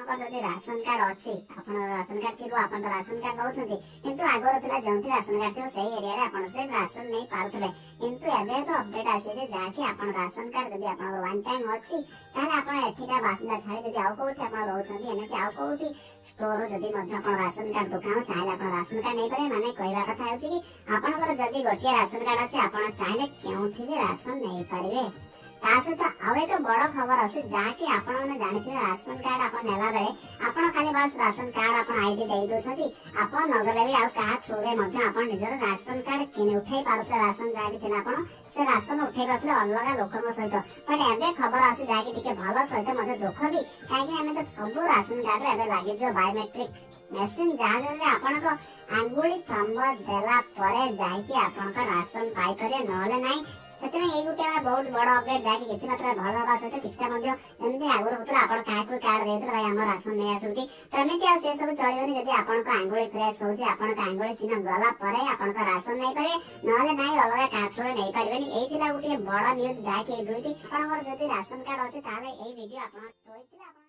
ଆପଣଙ୍କର ଯଦି ration card ଅଛି, ଆପଣ ରାସନ କାର୍ଡ ଥିବ, ଆପଣ ତ ରାସନ କାର୍ଡ ନେଉଛନ୍ତି। କିନ୍ତୁ ଆଗରୁ ଥିଲା ଯେଉଁଠି ରାସନ କାର୍ଡ ଥିବ ସେଇ ଏରିଆରେ ଆପଣ ସେ ରାସନ ନେଇ ପାରୁଥିଲେ। କିନ୍ତୁ ଏବେ ଏବେ ଅପଡେଟ୍ ଆସିଛି, ଯାହାକି ଆପଣ ରାସନ କାର୍ଡ ଯଦି ଆପଣଙ୍କର ୱାନ୍ ଟାଇମ୍ ଅଛି, ତାହେଲେ ଆପଣ ଏଠିକା ବାସିନ୍ଦା ଛାଡ଼ି ଯଦି ଆଉ କୋଉଠି ଆପଣ ରହୁଛନ୍ତି, ଏମିତି ଆଉ କୋଉଠି ଷ୍ଟୋର ଯଦି ମଧ୍ୟ ଆପଣ ରାସନ କାର୍ଡ ଦୋକାନ, ଚାହିଁଲେ ଆପଣ ରାସନ କାର୍ଡ ନେଇପାରିବେ। ମାନେ କହିବା କଥା ହେଉଛି କି ଆପଣଙ୍କର ଯଦି ଗୋଟିଏ ରାସନ କାର୍ଡ ଅଛି, ଆପଣ ଚାହିଁଲେ କେଉଁଠି ବି ରାସନ ନେଇପାରିବେ। ତା ସହିତ ଆଉ ଏକ ବଡ ଖବର ଅଛି, ଯାହାକି ଆପଣମାନେ ଜାଣିଥିବେ, ରାସନ କାର୍ଡ ଆପଣ ନେଲା ବେଳେ ଆପଣ ଖାଲି ବାସ୍ ରାସନ କାର୍ଡ ଆପଣ ଆଇଡି ଦେଇ ଦଉଛନ୍ତି। ଆପଣ ନଗଲେ ବି ଆଉ କାହା ଥ୍ରୁରେ ମଧ୍ୟ ଆପଣ ନିଜର ରାସନ କାର୍ଡ କିଣି ଉଠେଇ ପାରୁଥିଲେ। ରାସନ ଯାହା ବି ଥିଲା, ଆପଣ ସେ ରାସନ ଉଠେଇ ପାରୁଥିଲେ ଅଲଗା ଲୋକଙ୍କ ସହିତ। ବଟ୍ ଏବେ ଖବର ଆସୁଛି, ଯାହାକି ଟିକେ ଭଲ ସହିତ ମଧ୍ୟ ଦୁଃଖ ବି, କାହିଁକି ଆମେ ତ ସବୁ ରାସନ କାର୍ଡରେ ଏବେ ଲାଗିଯିବ ବାୟୋମେଟ୍ରିକ ମେସିନ୍, ଯାହାଦ୍ୱାରା ଆପଣଙ୍କ ଆଙ୍ଗୁଳି ଥମ୍ବ ଦେଲା ପରେ ଯାଇକି ଆପଣଙ୍କ ରାସନ ପାଇପାରିବେ, ନହେଲେ ନାହିଁ। ସେଥିପାଇଁ ଏଇ ଗୋଟେ ବହୁତ ବଡ ଅପଡେଟ୍, ଯାହାକି କିଛି ମାତ୍ରାରେ ଭଲ ହେବା ସହିତ କିଛିଟା ମଧ୍ୟ ଯେମିତି ଆଗରୁ ହଉଥିଲା, ଆପଣ କାହାକୁ କାର୍ଡ ଦେଇଥିଲେ, ଭାଇ ଆମ ରାସନ ନେଇ ଆସନ୍ତି, ତ ଏମିତି ଆଉ ସେ ସବୁ ଚଳିବନି। ଯଦି ଆପଣଙ୍କ ଆଙ୍ଗୁଳି ଫ୍ରେଶ ହଉଛି, ଆପଣଙ୍କ ଆଙ୍ଗୁଳି ଚିହ୍ନ ଗଲା ପରେ ଆପଣଙ୍କ ରାସନ ନେଇପାରିବେ, ନହେଲେ ନାହିଁ, ଅଲଗା କାହା ଥ୍ରୁରେ ନେଇପାରିବେନି। ଏଇ ଥିଲା ଗୋଟିଏ ବଡ ନ୍ୟୁଜ୍, ଯାହାକି ଏଇ ଦୁଇଟି ଆପଣଙ୍କର ଯଦି ରାସନ କାର୍ଡ ଅଛି, ତାହେଲେ ଏଇ ଭିଡିଓ ଆପଣ ହୋଇଥିଲା ଆପଣ